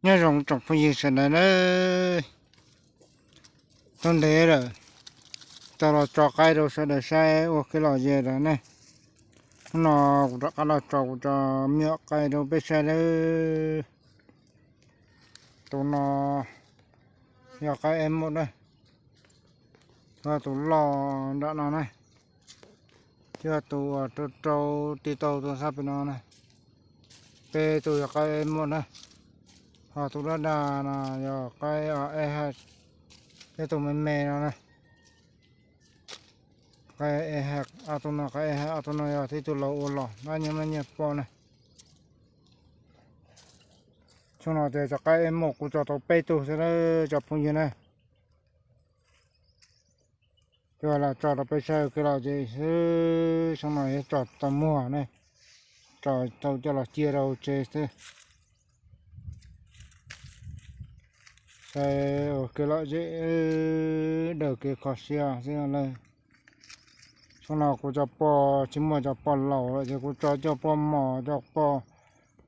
Nyob zoo tsoom phooj ywg sawv daws na, tau ntev lawm, tau los tso qaib rau sawv daws saib ua kev lom zem lawm ne. Hnub no kuv rov qab los tso kuv cov me nyuam qaib rau peb saib lawm. Tus no yog qaib eb muj na, yog tus loj nram no na, yog tus uas rau rau ti tau tus sab pem no na. Peb tus yog qaib eb muj na, ho tus dab daj no yog qaib eb ha, peb tus me me no na. Qaib eb ha, ob tug no qaib eb ha, ob tug no yog tib tug laus ua los nab nyias nab nyias poj na. Xyoo no ces cov qaib eb muj kuv tso tau peb tug xwb na, cov phooj ywg na. Coj los tso rau peb saib ua kev lom zem xwb, xyoo no yog tso tau muag ne, tso tau coj los cia rau tsev xwb. Saib ua kev lom zem, daws kev kho siab xwb lawm. Xyoo no kuv cov poj tsis muaj cov poj laus lawm ces kuv tso cov poj mos cov poj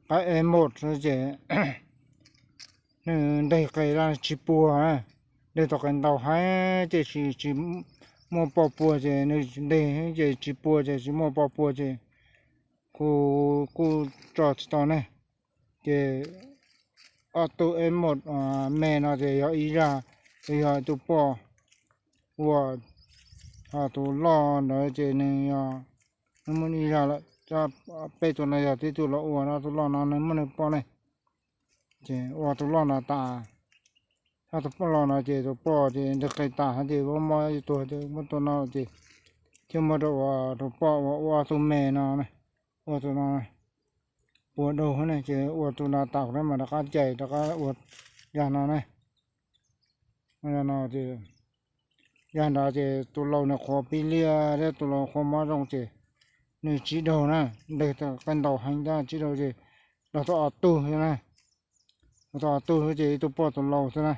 qaib eb muj xwb ces nws nteg qe tsis puag, nteg tau qe ntau heev tiam sis tsis muaj poj puag ces nws nteg ces tsis puag ces tsis muaj poj puag ces kuv kuj tso tsis tau ne. Ces ob tug eb muj me no ces yog ib zaj, ces yog tus poj ua, ho tus loj ntawd ces nws yog, nws muaj ib zaj lawm. Peb tus no yog tib tug los ua no, tus loj no nws muaj nws poj ne. Ces ua tus loj no tas, tus poj loj no ces tus poj ces nteg qe tas ces muab mob ib tug ces muab tus no ces thiaj muab rau ua tus poj ua ua tus me no, ua tus no puas daug ne ces ua tus no tas mas rov qab cais rov qab ua zaj no ne. Ua zaj no ces, zaj nrad ces tus laus nws qhuav pib liaj thiab tus laus qhuav mob zoo ces nws tsis daug na, nteg qe ntau heev tab tsis daug ces daug tau ob tug xwb na. Daug tau ob tug xwb ces ib tug poj tus laus xwb na.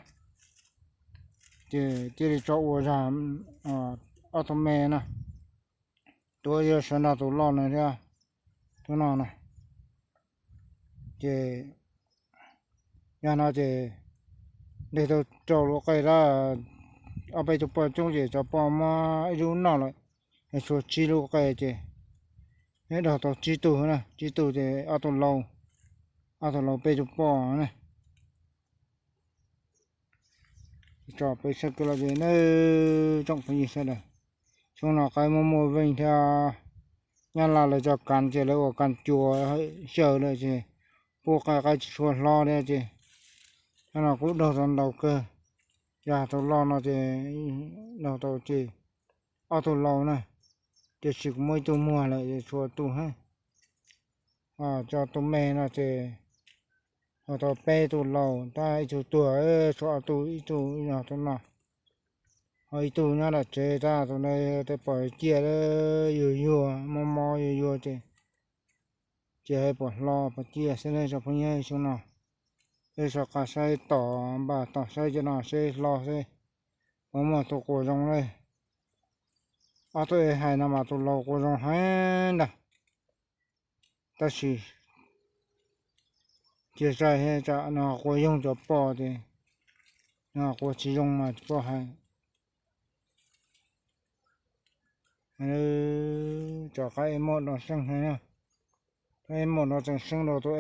Ces thiaj li tso ua zaj ob tug me na. Tus yog sawv nrog tus loj no thiab, tus no na. Ces yog no ces nteg tau rau lub qe lawm, ob peb tug poj coob ces cov poj muab ib lub noj lawm, es tshuav tsib lub qe ces nws daug tau tsib tug na, tsib tug ces ob tug laus, ob tug laus peb tug poj na. Tso peb saib kev lom zem nawb tsoom phooj ywg sawv daws. Xyoo no qaib muaj muaj veej thiab, Nyab Laj lawv cov kav ces lawv ua kav cua xyaw lawm ces pub qaib qaib tsis tshua hlob thiab ces, no kuj daug tau ntau kawg. Yog tus loj no ces daug tau ces ob tug laus na, tiam sis kuv muab ib tug muag lawm ces tshuav tus, cov tus me no ces daug tau peb tug laus tab ib tug tuag, tshuav ob tug, ib tug yog tus no, ho ib tug nyob tom tsev tab tus no tej pom ciaj yuag yuag mob mob yuag yuag ces, ces hais pom hlo pom ciaj xwb ne tsoom phooj ywg xyoo no. Peb soj qab saib tom npaj tom saib cov no seb hlo seb puas muaj tus quas zoo ne. Ob tug es hais no mas tus laus quas zoo heev ntag. Tab sis cia saib tsam nws quas yoog cov poj ces, nws quas tsis zoo mas tsis paub hais. Cov qaib eb muj no seej heev na, qaib eb muj no tseem seej dua tus